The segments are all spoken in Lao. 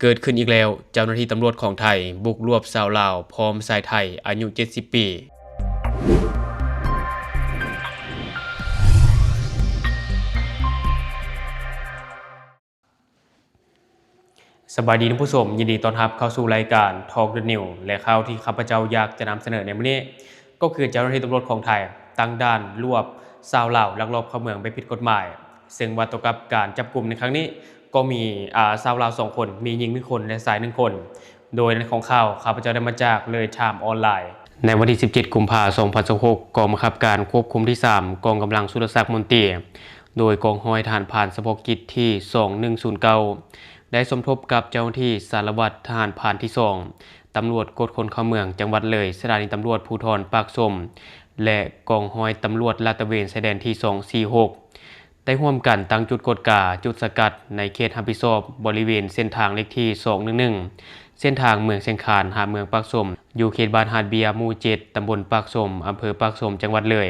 ເກີດຂຶ້ນອີກແລ້ວ, ເຈົ້າໜ້າທີ່ຕຳຫຼວດຂອງໄທບຸກລວບຊາວລາວພ້ອມຊາຍໄທອາຍຸເຈັດສິບປີ. ສະບາຍດີທ່ານຜູ້ຊົມ, ຍິນດີຕ້ອນຮັບເຂົ້າສູ່ລາຍການ Talk the News ແລະ ຂ່າວທີ່ຂ້າພະເຈົ້າຢາກຈະນຳສະເໜີໃນມື້ນີ້ ກໍຄືເຈົ້າໜ້າທີ່ຕຳຫຼວດຂອງໄທຕັ້ງດ່ານລວບຊາວລາວລັກລອບເຂົ້າເມືອງແບບຜິດກົດໝາຍ, ເຊິ່ງວ່າຕໍ່ກັບການຈັບກຸມໃນຄັ້ງນີ້ ກໍມີ ອາ ຊາວລາວສອງຄົນ, ມີຍິງໜຶ່ງຄົນ ແລະ ຊາຍໜຶ່ງຄົນ. ໂດຍໃນຂອງຂ່າວ ຂ້າພະເຈົ້າໄດ້ມາຈາກເລີຍ Time Online. ໃນວັນທີສິບເຈັດ ກຸມພາ ສອງພັນຊາວຫົກ ກອງບັງຄັບການຄວບຄຸມທີສາມ ກອງກຳລັງສຸລະສັກມົນຕີ ໂດຍກອງຮ້ອຍທະຫານພານສະເພາະກິດທີສອງໜຶ່ງສູນເກົ້າ ໄດ້ສົມທົບກັບເຈົ້າໜ້າທີ່ສາລະວັດທະຫານພານທີສອງ ຕຳຫຼວດກວດຄົນເຂົ້າເມືອງຈັງຫວັດເລີຍ, ສະຖານີຕຳຫຼວດພູທອນປາກຊົມ ແລະ ກອງຮ້ອຍຕຳຫຼວດລາດຕະເວນຊາຍແດນທີສອງສີ່ຫົກ ໄດ້ຮ່ວມກັນຕັ້ງຈຸດກວດກາ, ຈຸດສະກັດໃນເຂດຮັບຜິດຊອບບໍລິເວນເສັ້ນທາງເລກທີສອງໜຶ່ງໜຶ່ງ ເສັ້ນທາງເມືອງຊຽງຄານຫາເມືອງປາກຊົມ ຢູ່ເຂດບ້ານຫາດເບ້ຍ ໝູ່ເຈັດ ຕຳບົນປາກຊົມ ອຳເພີປາກຊົມ ຈັງຫວັດເລີຍ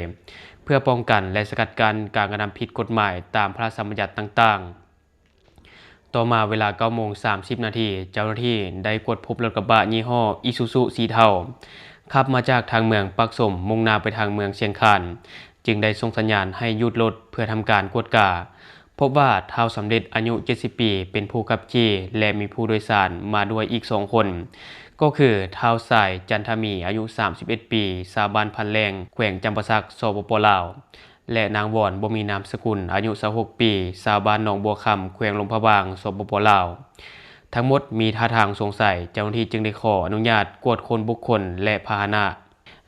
ເພື່ອປ້ອງກັນ ແລະ ສະກັດກັ້ນການກະທຳຜິດກົດໝາຍຕາມພະລາຊະບັນຍັດຕ່າງໆ. ຕໍ່ມາເວລາເກົ້າໂມງສາມສິບນາທີ, ເຈົ້າໜ້າທີ່ໄດ້ກວດພົບລົດກະບະຍີ່ຫໍ້ອີຊູຊູສີເທົາ ຂັບມາຈາກທາງເມືອງປາກຊົມ ມຸ່ງໜ້າໄປທາງເມືອງຊຽງຄານ, ຈຶ່ງໄດ້ສົ່ງສັນຍານໃຫ້ຢຸດລົດເພື່ອທຳການກວດກາ. ພົບວ່າທ້າວສຳເລັດ ອາຍຸເຈັດສິບປີ ເປັນຜູ້ຂັບຂີ່ ແລະ ມີຜູ້ໂດຍສານມາດ້ວຍອີກສອງຄົນ ກໍຄື ທ້າວຊາຍ ຈັນທະມີ ອາຍຸສາມສິບເອັດປີ ຊາວບ້ານພັນແລ້ງ ແຂວງຈຳປາສັກ ສປປ ລາວ ແລະ ນາງວອນ ບໍ່ມີນາມສະກຸນ ອາຍຸຊາວຫົກປີ ຊາວບ້ານໜອງບົວຄຳ ແຂວງຫຼວງພະບາງ ສປປ ລາວ. ທັງໝົດມີທ່າທາງສົງໄສ, ເຈົ້າໜ້າທີ່ຈຶ່ງໄດ້ຂໍອະນຸຍາດກວດຄົ້ນບຸກຄົນ ແລະ ພາຫະນະ.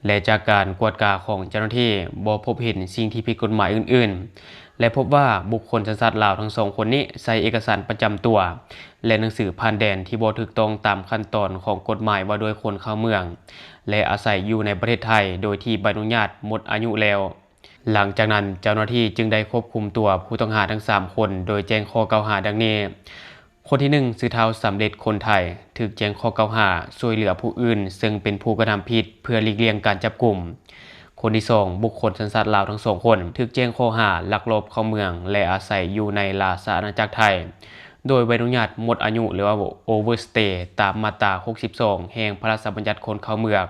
ແລະ ຈາກການກວດກາຂອງເຈົ້າໜ້າທີ່ ບໍ່ພົບເຫັນສິ່ງທີ່ຜິດກົດໝາຍອື່ນໆ ແລະ ພົບວ່າບຸກຄົນສັນຊາດລາວທັງສອງຄົນນີ້ໃຊ້ເອກະສານປະຈຳຕົວ ແລະ ໜັງສືຜ່ານແດນທີ່ບໍ່ຖືກຕ້ອງຕາມຂັ້ນຕອນຂອງກົດໝາຍວ່າດ້ວຍຄົນເຂົ້າເມືອງ ແລະ ອາໄສຢູ່ໃນປະເທດໄທ ໂດຍທີ່ໃບອະນຸຍາດໝົດອາຍຸແລ້ວ. ຫຼັງຈາກນັ້ນ ເຈົ້າໜ້າທີ່ຈຶ່ງໄດ້ຄວບຄຸມຕົວຜູ້ຕ້ອງຫາທັງສາມຄົນ ໂດຍແຈ້ງຂໍ້ກ່າວຫາດັ່ງນີ້. ຄົນທີໜຶ່ງ ຊື່ທ້າວສຳເລັດ ຄົນໄທ ຖືກແຈ້ງຂໍ້ກ່າວຫາຊ່ວຍເຫຼືອຜູ້ອື່ນເຊິ່ງເປັນຜູ້ກະທຳຜິດເພື່ອຫຼີກລ່ຽງການຈັບກຸມ. ຄົນທີສອງ ບຸກຄົນສັນຊາດລາວທັງສອງຄົນ ຖືກແຈ້ງຂໍ້ຫາລັກລອບເຂົ້າເມືອງ ແລະ ອາໄສຢູ່ໃນລາຊະອານາຈັກໄທ ໂດຍໃບອະນຸຍາດໝົດອາຍຸ ຫຼືວ່າ Overstay ຕາມມາດຕາຫົກສິບສອງ ແຫ່ງພະລາຊະບັນຍັດຄົນເຂົ້າເມືອງ.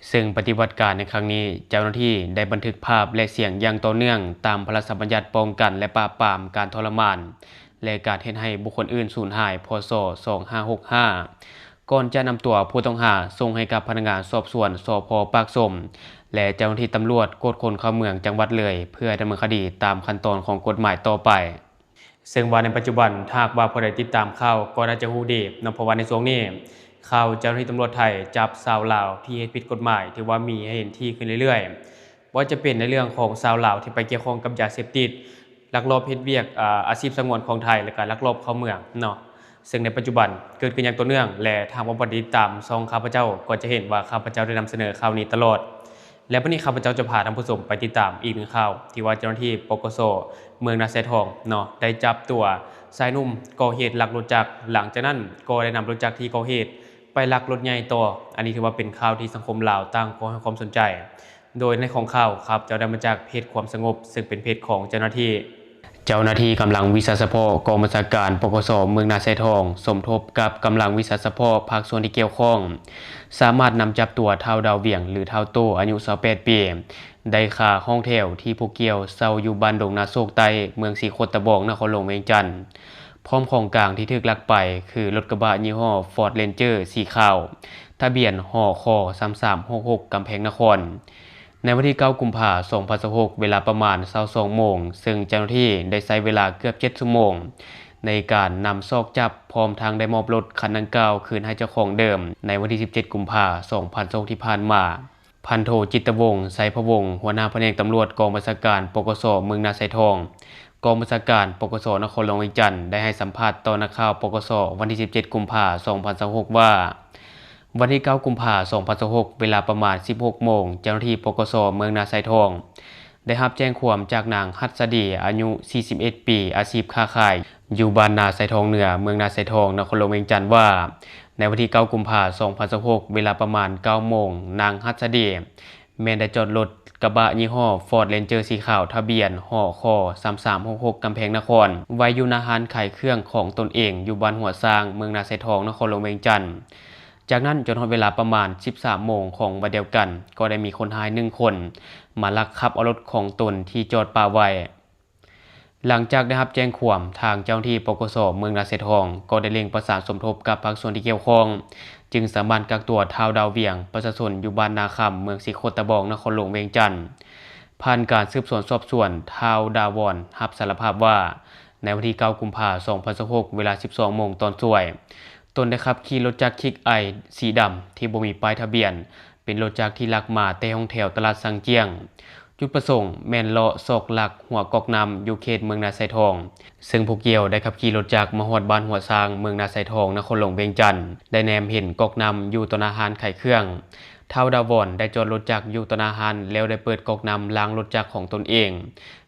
ເຊິ່ງປະຕິບັດການໃນຄັ້ງນີ້ ເຈົ້າໜ້າທີ່ໄດ້ບັນທຶກພາບ ແລະ ສຽງຢ່າງຕໍ່ເນື່ອງຕາມພະລາຊະບັນຍັດປ້ອງກັນ ແລະ ປາບປາມການທໍລະມານ ແລະ ການເຮັດໃຫ້ບຸກຄົນອື່ນສູນຫາຍ ພ.ສ. ສອງຫ້າຫົກຫ້າ ກ່ອນຈະນຳຕົວຜູ້ຕ້ອງຫາສົ່ງໃຫ້ກັບພະນັກງານສອບສວນ ສພ ປາກຊົມ ແລະ ເຈົ້າໜ້າທີ່ຕຳຫຼວດກວດຄົນເຂົ້າເມືອງຈັງຫວັດເລີຍ ເພື່ອດຳເນີນຄະດີຕາມຂັ້ນຕອນຂອງກົດໝາຍຕໍ່ໄປ. ເຊິ່ງວ່າໃນປັດຈຸບັນ ຖ້າຫາກວ່າຜູ້ໃດຕິດຕາມຂ່າວກໍໜ້າຈະຮູ້ດີເນາະ, ເພາະວ່າໃນຊ່ວງນີ້ ຂ່າວເຈົ້າໜ້າທີ່ຕຳຫຼວດໄທຈັບຊາວລາວທີ່ເຮັດຜິດກົດໝາຍ ຖືວ່າມີໃຫ້ເຫັນຖີ່ຂຶ້ນເລື້ອຍໆ, ບໍ່ວ່າຈະເປັນໃນເລື່ອງຂອງຊາວລາວທີ່ໄປກ່ຽວຂ້ອງກັບຢາເສບຕິດ, ລັກລອບເຮັດວຽກ ອາ ອາຊີບສະຫງວນຂອງໄທ ແລະ ກະລັກລອບເຂົ້າເມືອງເນາະ. ເຊິ່ງໃນປັດຈຸບັນເກີດຂຶ້ນຢ່າງຕໍ່ເນື່ອງ ແລະ ຖ້າຫາກວ່າຜູ້ໃດຕິດຕາມຊ່ອງຂ້າພະເຈົ້າ ກໍຈະເຫັນວ່າຂ້າພະເຈົ້າໄດ້ນຳສະເໜີຂ່າວນີ້ຕະຫຼອດ. ແລະ ບັດນີ້ຂ້າພະເຈົ້າຈະພາທ່ານຜູ້ຊົມໄປຕິດຕາມອີກໜຶ່ງຂ່າວ ທີ່ວ່າເຈົ້າໜ້າທີ່ ປກສ ເມືອງນາຊາຍທອງເນາະ ໄດ້ຈັບຕົວຊາຍໜຸ່ມກໍ່ເຫດລັກລົດຈັກ, ຫຼັງຈາກນັ້ນກໍໄດ້ນຳລົດຈັກທີ່ກໍ່ເຫດໄປລັກລົດໃຫຍ່ຕໍ່. ອັນນີ້ຖືວ່າເປັນຂ່າວທີ່ສັງຄົມລາວຕ່າງກໍໃຫ້ຄວາມສົນໃຈ. ໂດຍໃນຂອງຂ່າວ ຂ້າພະເຈົ້າໄດ້ມາຈາກເພຈຄວາມສະຫງົບ ເຊິ່ງເປັນເພຈຂອງເຈົ້າໜ້າທີ່ ເຈົ້າໜ້າທີ່ກຳລັງວິຊາສະເພາະກອງບັນຊາການ ປກສ ເມືອງນາຊາຍທອງ ສົມທົບກັບກຳລັງວິຊາສະເພາະພາກສ່ວນທີ່ກ່ຽວຂ້ອງ ສາມາດນຳຈັບຕົວທ້າວ ດາວວຽງ ຫຼື ທ້າວໂຕ້ ອາຍຸຊາວແປດປີ ໄດ້ຄາຫ້ອງແຖວທີ່ຜູ້ກ່ຽວເຊົ່າຢູ່ບ້ານດົງນາໂຊກໃຕ້ ເມືອງສີໂຄດຕະບອງ ນະຄອນຫຼວງວຽງຈັນ ພ້ອມຂອງກາງທີ່ຖືກລັກໄປ ຄືລົດກະບະຍີ່ຫໍ້ Ford Ranger ສີຂາວ ທະບຽນ ຫຄ ສາມສາມຫົກຫົກ ກຳແພງນະຄອນ. ໃນວັນທີເກົ້າ ກຸມພາ ສອງພັນຊາວຫົກ ເວລາປະມານຊາວສອງໂມງ ເຊິ່ງເຈົ້າໜ້າທີ່ໄດ້ໃຊ້ເວລາເກືອບເຈັດຊົ່ວໂມງ ໃນການນຳຊອກຈັບ ພ້ອມທັງໄດ້ມອບລົດຄັນດັ່ງກ່າວຄືນໃຫ້ເຈົ້າຂອງເດີມ ໃນວັນທີສິບເຈັດ ກຸມພາ ສອງພັນຊາວຫົກ ທີ່ຜ່ານມາ. ພັນໂທ ຈິດຕະວົງ ໄຊພະວົງ ຫົວໜ້າພະແນກຕຳຫຼວດກອງບັນຊາການ ປກສ ເມືອງນາຊາຍທອງ ກອງບັນຊາການ ປກສ ນະຄອນຫຼວງວຽງຈັນ ໄດ້ໃຫ້ສຳພາດຕໍ່ນັກຂ່າວ ປກສ ວັນທີສິບເຈັດ ກຸມພາ ສອງພັນຊາວຫົກ ວ່າ ວັນທີເກົ້າ ກຸມພາ ສອງພັນຊາວຫົກ ເວລາປະມານສິບຫົກໂມງ ເຈົ້າໜ້າທີ່ ປກສ ເມືອງນາຊາຍທອງ ໄດ້ຮັບແຈ້ງຄວາມຈາກນາງ ຫັດສະດີ ອາຍຸສີ່ສິບເອັດປີ ອາຊີບຄ້າຂາຍ ຢູ່ບ້ານນາຊາຍທອງເໜືອ ເມືອງນາຊາຍທອງ ນະຄອນຫຼວງວຽງຈັນ ວ່າ ໃນວັນທີເກົ້າ ກຸມພາ ສອງພັນຊາວຫົກ ເວລາປະມານເກົ້າໂມງ ນາງ ຫັດສະດີ ແມ່ນໄດ້ຈອດລົດ ກະບະຍີ່ຫໍ້ Ford Ranger ສີຂາວ ທະບຽນ ຫຄ ສາມສາມຫົກຫົກ ກຳແພງນະຄອນ ໄວ້ຢູ່ໜ້າຮ້ານຂາຍເຄື່ອງຂອງຕົນເອງ ຢູ່ບ້ານຫົວຊ້າງ ເມືອງນາຊາຍທອງ ນະຄອນຫຼວງວຽງຈັນ. ຈາກນັ້ນ ຈົນຮອດເວລາປະມານ ສິບສາມໂມງຂອງວັນດຽວກັນ ກໍໄດ້ມີຄົນຮ້າຍໜຶ່ງຄົນ ມາລັກຂັບເອົາລົດຂອງຕົນທີ່ຈອດປະໄວ້. ຫຼັງຈາກໄດ້ຮັບແຈ້ງຄວາມ, ທາງເຈົ້າໜ້າທີ່ ປກສ ເມືອງນາຊາຍທອງ ກໍໄດ້ເລັ່ງປະສານສົມທົບກັບພາກສ່ວນທີ່ກ່ຽວຂ້ອງ, ຈຶ່ງສາມາດກັກຕົວທ້າວ ດາວວຽງ ປະຊາຊົນຢູ່ບ້ານນາຄຳ ເມືອງສີໂຄດຕະບອງ ນະຄອນຫຼວງວຽງຈັນ. ຜ່ານການສືບສວນສອບສວນ, ທ້າວ ດາວອນ ຮັບສາລະພາບວ່າ ໃນວັນທີເກົ້າ ກຸມພາ ສອງພັນຊາວຫົກ ເວລາ ສິບສອງໂມງຕອນສວຍ, ຕົນໄດ້ຂັບຂີ່ລົດຈັກຄິກໄອສີດຳທີ່ບໍ່ມີປ້າຍທະບຽນ, ເປັນລົດຈັກທີ່ລັກມາແຕ່ຫ້ອງແຖວຕະຫຼາດຊາງຈຽງ. ຈຸດປະສົງແມ່ນເລາະຊອກລັກຫົວກອກນ້ຳຢູ່ເຂດເມືອງນາຊາຍທອງ, ເຊິ່ງຜູ້ກ່ຽວໄດ້ຂັບຂີ່ລົດຈັກມາຮອດບ້ານຫົວຊ້າງ ເມືອງນາຊາຍທອງ ນະຄອນຫຼວງວຽງຈັນ, ໄດ້ແນມເຫັນກອກນ້ຳຢູ່ຕໍ່ໜ້າຮ້ານຂາຍເຄື່ອງ. ທ້າວ ດາວອນ ໄດ້ຈອດລົດຈັກຢູ່ຕໍ່ໜ້າຮ້ານ ແລ້ວໄດ້ເປີດກອກນ້ຳລ້າງລົດຈັກຂອງຕົນເອງ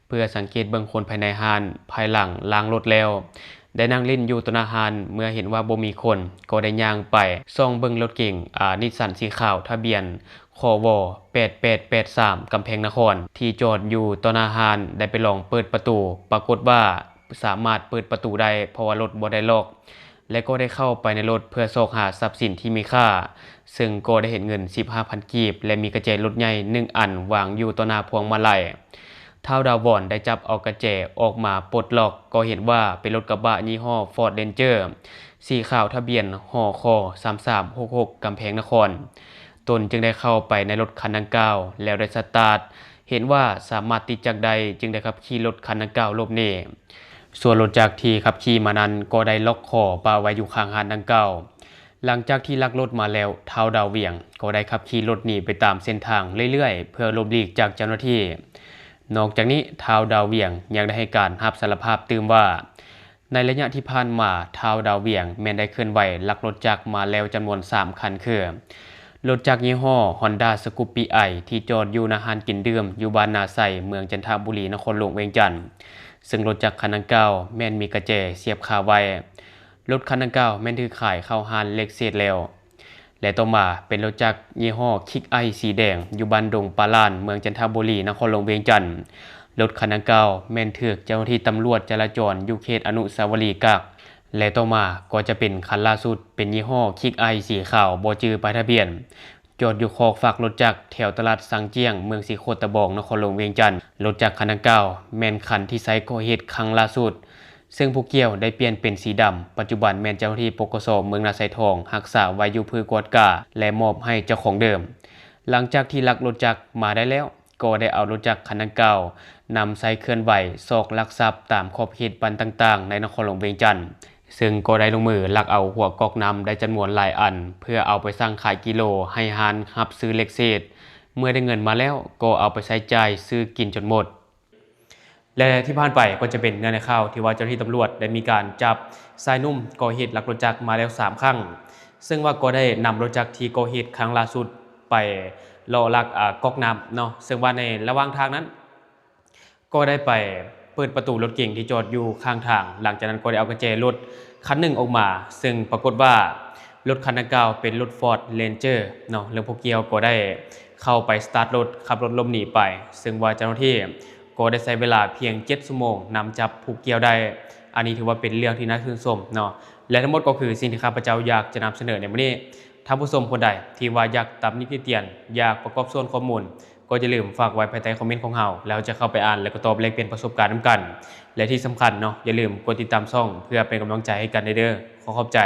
ເພື່ອສັງເກດເບິ່ງຄົນພາຍໃນຮ້ານ. ພາຍຫຼັງລ້າງລົດແລ້ວ ໄດ້ນັ່ງຫຼິ້ນຢູ່ຕໍ່ໜ້າຮ້ານ, ເມື່ອເຫັນວ່າບໍ່ມີຄົນ ກໍໄດ້ຍ່າງໄປສ່ອງເບິ່ງລົດເກັງ ອາ ນິດສັນ ສີຂາວ ທະບຽນ ຄວ ແປດແປດແປດສາມ ກຳແພງນະຄອນ ທີ່ຈອດຢູ່ຕໍ່ໜ້າຮ້ານ, ໄດ້ໄປລອງເປີດປະຕູ, ປາກົດວ່າສາມາດເປີດປະຕູໄດ້ ເພາະວ່າລົດບໍ່ໄດ້ລັອກ. ແລະ ກໍໄດ້ເຂົ້າໄປໃນລົດເພື່ອຊອກຫາຊັບສິນທີ່ມີຄ່າ, ເຊິ່ງກໍໄດ້ເຫັນເງິນສິບຫ້າພັນກີບ ແລະ ມີກະແຈລົດໃຫຍ່ໜຶ່ງອັນວາງຢູ່ຕໍ່ໜ້າພວງມາໄລ. ທ້າວ ດາວອນ ໄດ້ຈັບເອົາກະແຈອອກມາປົດລັອກ, ກໍເຫັນວ່າເປັນລົດກະບະຍີ່ຫໍ້ Ford Ranger ສີຂາວ ທະບຽນ ຫຄ ສາມສາມຫົກຫົກ ກຳແພງນະຄອນ. ຕົນຈຶ່ງໄດ້ເຂົ້າໄປໃນລົດຄັນດັ່ງກ່າວ ແລ້ວໄດ້ສະຕາດ, ເຫັນວ່າສາມາດຕິດຈັກໄດ້, ຈຶ່ງໄດ້ຂັບຂີ່ລົດຄັນດັ່ງກ່າວຫຼົບໜີ. ສ່ວນລົດຈັກທີ່ຂັບຂີ່ມານັ້ນ ກໍໄດ້ລັອກຄໍປະໄວ້ຢູ່ຂ້າງຮ້ານດັ່ງກ່າວ. ຫຼັງຈາກທີ່ລັກລົດມາແລ້ວ, ທ້າວ ດາວວຽງ ກໍໄດ້ຂັບຂີ່ລົດໜີໄປຕາມເສັ້ນທາງເລື້ອຍໆ ເພື່ອຫຼົບຫຼີກຈາກເຈົ້າໜ້າທີ່. ນອກຈາກນີ້, ທ້າວ ດາວວຽງ ຍັງໄດ້ໃຫ້ການຮັບສາລະພາບຕື່ມວ່າ ໃນໄລຍະທີ່ຜ່ານມາ, ທ້າວ ດາວວຽງ ແມ່ນໄດ້ເຄື່ອນໄຫວລັກລົດຈັກມາແລ້ວຈຳນວນສາມຄັນ ຄື ລົດຈັກຍີ່ຫໍ້ Honda Scoopy i ທີ່ຈອດຢູ່ໜ້າຮ້ານກິນດື່ມ ຢູ່ບ້ານນາໄຊ ເມືອງຈັນທະບູລີ ນະຄອນຫຼວງວຽງຈັນ, ເຊິ່ງລົດຈັກຄັນດັ່ງກ່າວ ແມ່ນມີກະແຈສຽບຄາໄວ້. ລົດຄັນດັ່ງກ່າວ ແມ່ນຖືກຂາຍເຂົ້າຮ້ານເລັກເສດແລ້ວ. ແລະ ຕໍ່ມາເປັນລົດຈັກຍີ່ຫໍ້ຄິກໄອສີແດງ ຢູ່ບ້ານດົງປາລ້ານ ເມືອງຈັນທະບູລີ ນະຄອນຫຼວງວຽງຈັນ. ລົດຄັນດັ່ງກ່າວ ແມ່ນຖືກເຈົ້າໜ້າທີ່ຕຳຫຼວດຈະລາຈອນຢູ່ເຂດອະນຸສາວະລີກາກ ແລະ ຕໍ່ມາກໍຈະເປັນຄັນລ່າສຸດ ເປັນຍີ່ຫໍ້ຄິກໄອສີຂາວ ບໍ່ຈື່ປ້າຍທະບຽນ, ຈອດຢູ່ຄອກຝາກລົດຈັກ ແຖວຕະຫຼາດຊາງຈຽງ ເມືອງສີໂຄດຕະບອງ ນະຄອນຫຼວງວຽງຈັນ. ລົດຈັກຄັນດັ່ງກ່າວ ແມ່ນຄັນທີ່ໃຊ້ກໍ່ເຫດຄັ້ງລ່າສຸດ, ເຊິ່ງຜູ້ກ່ຽວໄດ້ປ່ຽນເປັນສີດຳ, ປັດຈຸບັນແມ່ນເຈົ້າໜ້າທີ່ ປກສ ເມືອງນາຊາຍທອງ ຮັກສາໄວ້ຢູ່ເພື່ອກວດກາ ແລະ ມອບໃຫ້ເຈົ້າຂອງເດີມ. ຫຼັງຈາກທີ່ລັກລົດຈັກມາໄດ້ແລ້ວ, ກໍໄດ້ເອົາລົດຈັກຄັນດັ່ງກ່າວ ນຳໃຊ້ເຄື່ອນໄຫວຊອກລັກຊັບຕາມຂອບເຂດບ້ານຕ່າງໆ ໃນນະຄອນຫຼວງວຽງຈັນ, ເຊິ່ງກໍໄດ້ລົງມືລັກເອົາຫົວກອກນ້ຳໄດ້ຈຳນວນຫຼາຍອັນ ເພື່ອເອົາໄປສັ່ງຂາຍກິໂລໃຫ້ຮ້ານຮັບຊື້ເຫຼັກເສດ. ເມື່ອໄດ້ເງິນມາແລ້ວ ກໍເອົາໄປໃຊ້ຈ່າຍຊື້ກິນຈົນໝົດ. ແລະ ທີ່ຜ່ານໄປກໍຈະເປັນເນື້ອໃນຂ່າວທີ່ວ່າເຈົ້າໜ້າທີ່ຕຳຫຼວດໄດ້ມີການຈັບຊາຍໜຸ່ມກໍ່ເຫດລັກລົດຈັກມາແລ້ວສາມຄັ້ງ, ເຊິ່ງວ່າກໍໄດ້ນຳລົດຈັກທີ່ກໍ່ເຫດຄັ້ງລ່າສຸດໄປເລາະລັກ ອາ ກອກນ້ຳເນາະ, ເຊິ່ງວ່າໃນລະຫວ່າງທາງນັ້ນ ກໍໄດ້ໄປເປີດປະຕູລົດເກັງທີ່ຈອດຢູ່ຂ້າງທາງ, ຫຼັງຈາກນັ້ນກໍໄດ້ເອົາກະແຈລົດຄັນໜຶ່ງອອກມາ, ເຊິ່ງປາກົດວ່າລົດຄັນດັ່ງກ່າວເປັນລົດ Ford Ranger ເນາະ, ແລ້ວຜູ້ກ່ຽວກໍໄດ້ເຂົ້າໄປສະຕາດລົດ, ຂັບລົດຫຼົບໜີໄປ, ເຊິ່ງວ່າເຈົ້າໜ້າທີ່ກໍໄດ້ໃຊ້ເວລາພຽງເຈັດຊົ່ວໂມງນຳຈັບຜູ້ກ່ຽວໄດ້. ອັນນີ້ຖືວ່າເປັນເລື່ອງທີ່ໜ້າຊື່ນຊົມເນາະ, ແລະ ທັງໝົດກໍຄືສິ່ງທີ່ຂ້າພະເຈົ້າຢາກຈະນຳສະເໜີໃນມື້ນີ້. ທ່ານຜູ້ຊົມຄົນໃດທີ່ວ່າຢາກຕຳໜິຕິຕຽນ, ຢາກປະກອບສ່ວນຂໍ້ມູນ, ກໍຢ່າລືມຝາກໄວ້ພາຍໃຕ້ຄອມເມັນຂອງເຮົາ, ແລ້ວເຮົາຈະເຂົ້າໄປອ່ານ ແລະ ກໍຕອບແລກປ່ຽນປະສົບການນຳກັນ. ແລະ ທີ່ສຳຄັນເນາະ, ຢ່າລືມກົດຕິດຕາມຊ່ອງ ເພື່ອເປັນກຳລັງໃຈໃຫ້ກັນເດີ້. ຂໍຂອບໃຈ.